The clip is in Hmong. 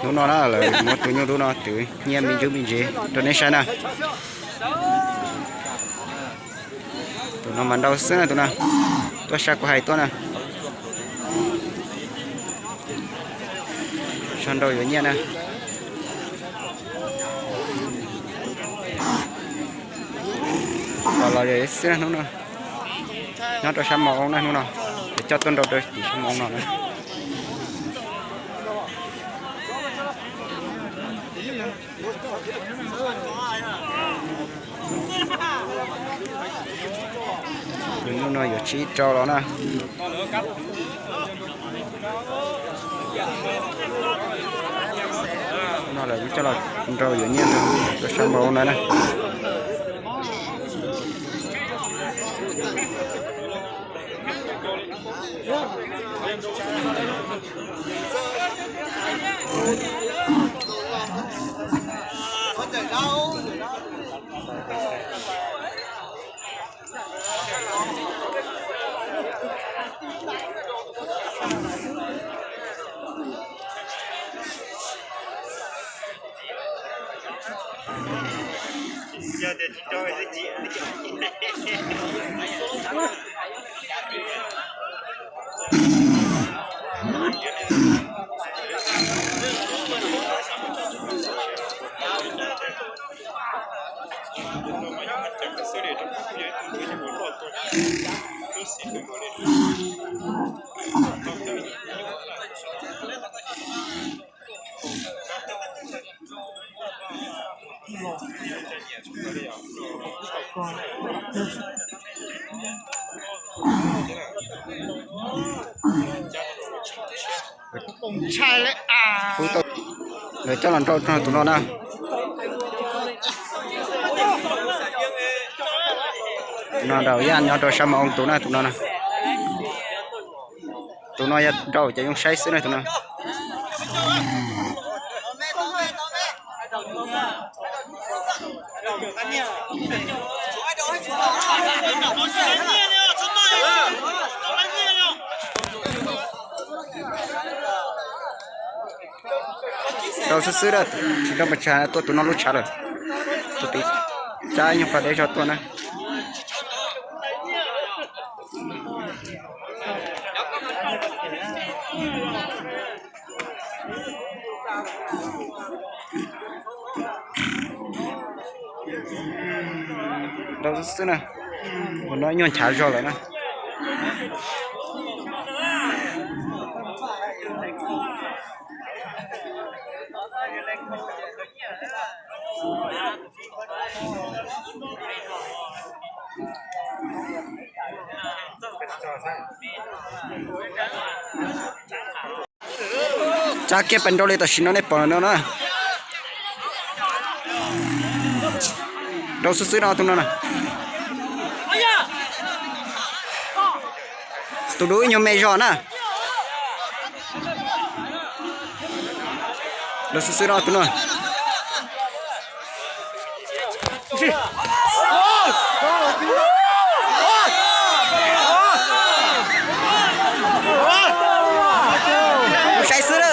Hnub no na lawv muab tus nyuj dub no twv nyiaj me ntsuj me ntsev rau nej saib na. Tus no mas nrau xwb na tus no. Tuaj saib kuv hais tuaj na. Sau nrau yuav nyiaj na. Los los xwb hnub no. Nyob rau sab Mos Oo na hnub no. Ces coj tuaj nrau rau tim sab Mos Oo no na. Tus nyuj no yuav tsib rau los na. No lawv coj los nrau yuav nyiaj rau sab Mos Oo na na. Lawv coj los nrau tus no na. Tus no nrau yaj nyob rau sab Mos Oo tus na tus no na. Tus no yog nrau cov yoo saib xwb na tus no. Rau xwb xwb a, tsis rau pas tshav tuaj tus no lub tshav lawm. Tus tim tsab nyuj qhuav deb zog tuaj na. Rau xwb xwb na, tus no nyuag nchav zog lawm na. Tsab kiag pes nrau li tam sim no nej pom no na. Rau xwb xwb no tus no na. Tus dub ib nyuag me zog na. Rau xwb xwb no tus no. Saib xwb lawm.